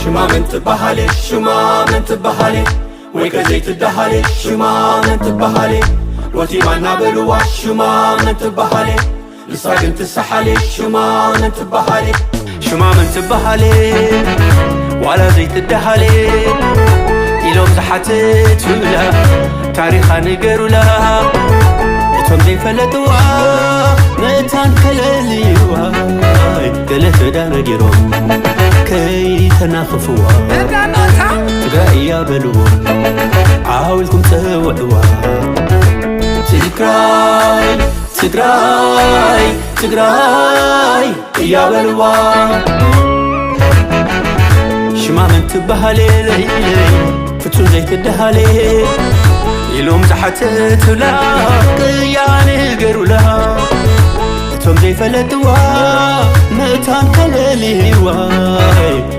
ሽማ መን ትበሃሊ? ሽማ መን ትበሃሊ? ወይ ከ ዘይትደሃሊ? ሽማ መን ትበሃሊ? ወቲማ እናበልዋ ሽማ መን ትበሃሊ? ንሳ ግን ትሰሓሊ ሽማ መን ትበሃሊ? ሽማ መን ትበሃሊ? ዋላ ዘይትደሃሊ ኢሎም ዝሓትቱላ ታሪኻ ንገሩላ። እቶም ዘይፈለጥዋ መታን ከለልዋ ገለ ተዳነጊሮም ከይተናኽፍዋ ትግራይ እያ በልዎም ዓው ኢልኩም ጸውዕዋ። ትግራይ ትግራይ ትግራይ እያ በልዋ። ሽማ መን ትበሃሌ ለይለይ ፍጹም ዘይትደሃሌ ኢሎም ዝሓተቱላ ቅያ ንገሩላ። እቶም ዘይፈለጥዋ መታን ከለልዋ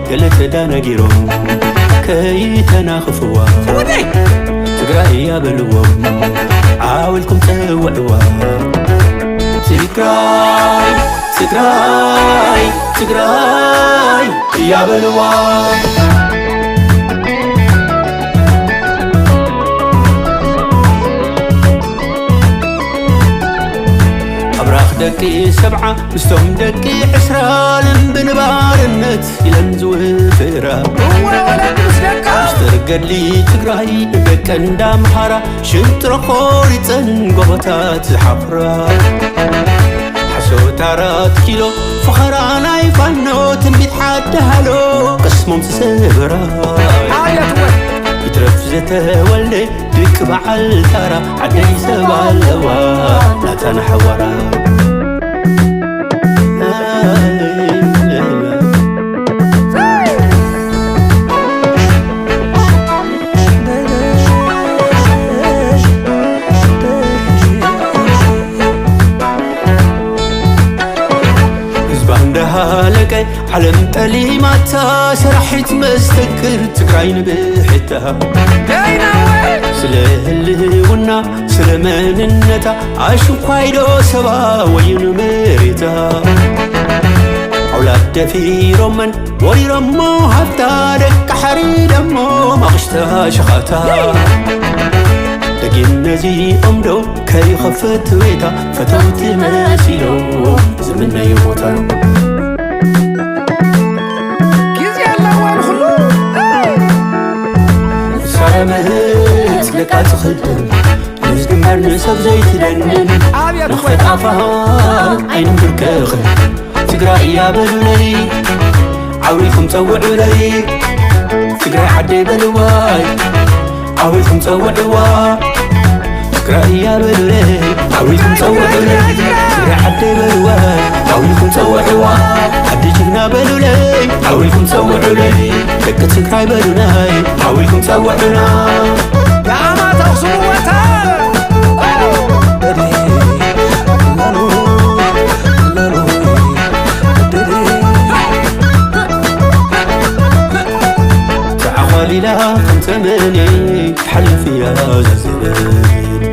ገለ ተዳነጊሮም ከይተናኽፍዋ ትግራይ እያ በልዎም ዓው ኢልኩም ጸውዕዋ። ትግራይ ትግራይ ትግራይ እያ በልዋ። ኣብራኽ ደቂ ሰብዓ ምስቶም ደቂ ዕስራ ልምቢ ንባርነት ኢለን ዝውፍራ እወ ወለዲ ምስ ደቃ ሚስተር ገድሊ ትግራይ ደቂ እንዳ ኣምሓራ ሽንጥሮ ቆሪፀን ጎቦታት ዝሓፍራ ሓሶት ኣራት ኪሎ ፈኸራ ናይ ፋኖ ትንቢት ሓዲ ሃሎ ቅስሞም ዝሰበራ ሓየት ወ ይትረፍ ዝተወልደ ድቂ በዓል ታራ ዓደይ ሰብ ኣለዋ ናታ ንሓዋራ ህዝባ እንዳሃለቀ ዓለም ጠሊማታ ሰራሒት መስተክር ትግራይ ንብሕታ ስለ ህልውና ስለ መንነታ ኣሽንኳይዶ ሰባ ወይኑ መሬታ ኣውላድ ደፊሮመን ወሪሮሞ ሃብታ ደቂ ሓሪደሞ ማቕሽታ ሸኻታ ደጊም ነዚኦም ዶ ከይኸፍት ቤታ ፈተውቲ መሲሎም ዝምነዩ ቦታ ግዜ ኣለዋ ንኹሉ ሳረምህት ደቃ ትኽድን ንዝግበር ንሰብ ዘይትደንን ኣብየት ወይ ንኽፈጣፋ ኣይንምብርከኽን ትግራይ እያ በሉለይ ዓው ኢልኩም ጸውዑለይ ትግራይ ዓደይ በልዋይ ዓው ኢልኩም ጸውዕዋ ትግራይ እያ በሉለይ ዓው ኢልኩም ጸውዑለይ ትግራይ ዓደይ በልዋይ ዓው ኢልኩም ጸውዕዋ ዓዲ ጅግና በሉለይ ዓው ኢልኩም ጸውዑለይ ደቂ ትግራይ በሉለይ ዓው ኢልኩም ጸውዑና ዳኣማት ኣኽሱም ወታ ተዓዋሊላ ከምተመኔ ሓልፍያ ዘዘበን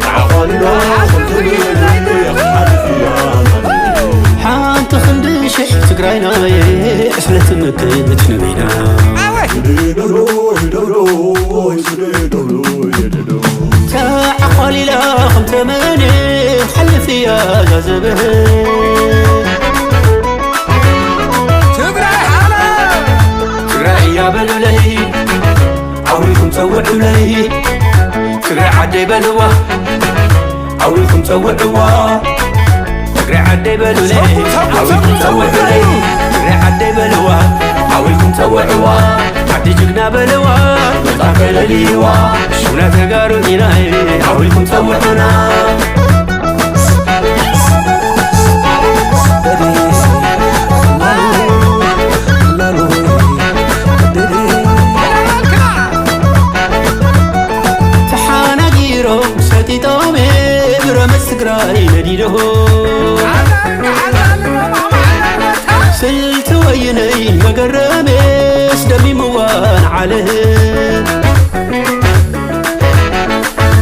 ተዓዋሊላ ከምተመኔ ሓልፍያ ሓንቲ ክንዲ ሽሕ ትግራይና ዕስለ ትምክት ንበይና ተዓቋሊላ ከምተመነ ሓልፍያ ዛዘበ ትግራይ ሓለ ትግራይ እያ በሉለይ ዓዊልኩም ጸውዑለይ ትግራይ ዓደይ በልዋ ዓዊልኩም ጸውዕዋ ትግራይ ዓደይ በሉለይ ዓዊልኩም ጸውዑለይ ትግራይ ዓደይ በልዋ ዓዊልኩም ጸውዕዋ ዓዲ ጅግና በልዋ መጣከለልዋ ሽውና ተጋሩ ኢናይ ዓዊልኩም ጸውዑና ተሓናጊሮም ሰጢጦም ብረመስ ትግራይ ነዲዶም መገረምስ ደሚምዋ ንዓለም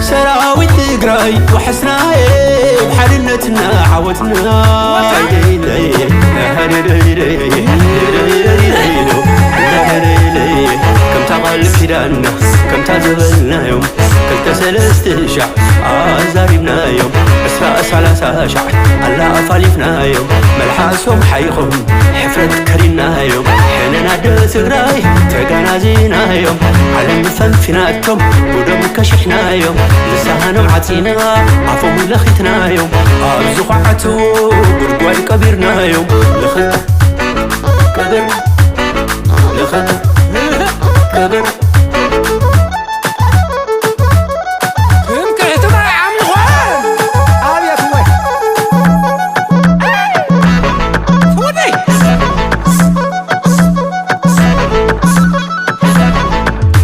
ሰራዊት ትግራይ ዋሕስናየ ብሓድነትና ዓወትና ከምታ ቃል ኪዳንና ከምታ ዝበልናዮም ክልተ ሰለስተ ሻዕ ኣዛሪብናዮም ዕስራ ሰላሳ ሻዕ ኣላ ኣፋሊፍናዮም መልሓሶም ሓይኾም ሕፍረት ከሪናዮም ሕነና ደ ትግራይ ተጋናዚናዮም ዓለም ፈንፊናቶም ጉዶም ከሽሕናዮም ልሳኖም ዓፂና ኣፎም ለኺትናዮም ኣብ ዝኹዓቱ ጉድጓድ ቀቢርናዮም ልኽት ቀብር ልኽት ቀብር ትምክሕቲ ማይ ዓሚኾም ኣብየት ወይ ወደይ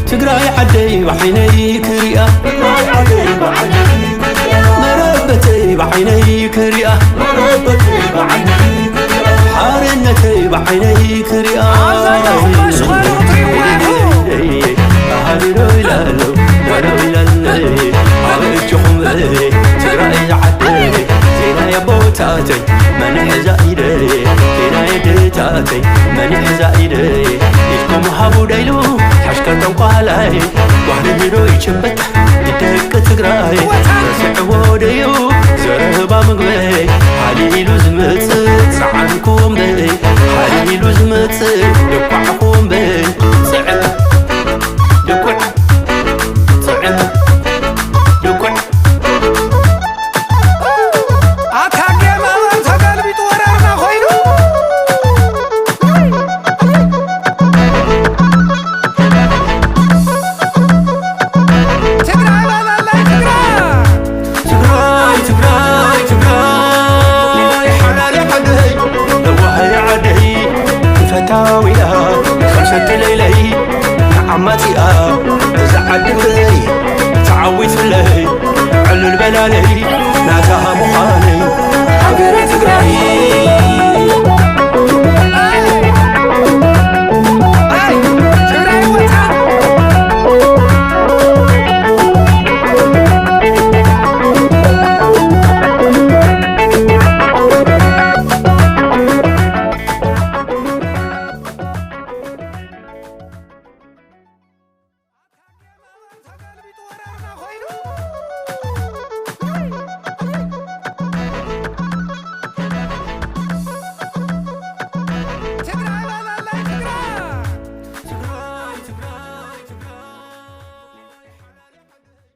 ትግራይ ዓደይ ብዓይነይ ክሪኣ መረበተይ ብዓይነይ ክሪኣ ሓርነተይ ብዓይነይ ክሪኣ ሃሪሮ ይላለው ዳለው ይላለ ኣብ እጅኹም ትግራይ ዝዓደይ ዜናየ ቦታተይ መን ሕዛ ኢደይ ዜናየ ድታተይ መን ሕዛ ኢደይ ኢድኩም ሃቡ ደይሉ ሓሽከር ጠንቋላይ ዋህዶ ይጭበጥ ደቂ ትግራይ ረስዕዎ ደዩ ዘረባ ምግበይ ሃሊሉ ዝመፅእ ፀዓንኩዎም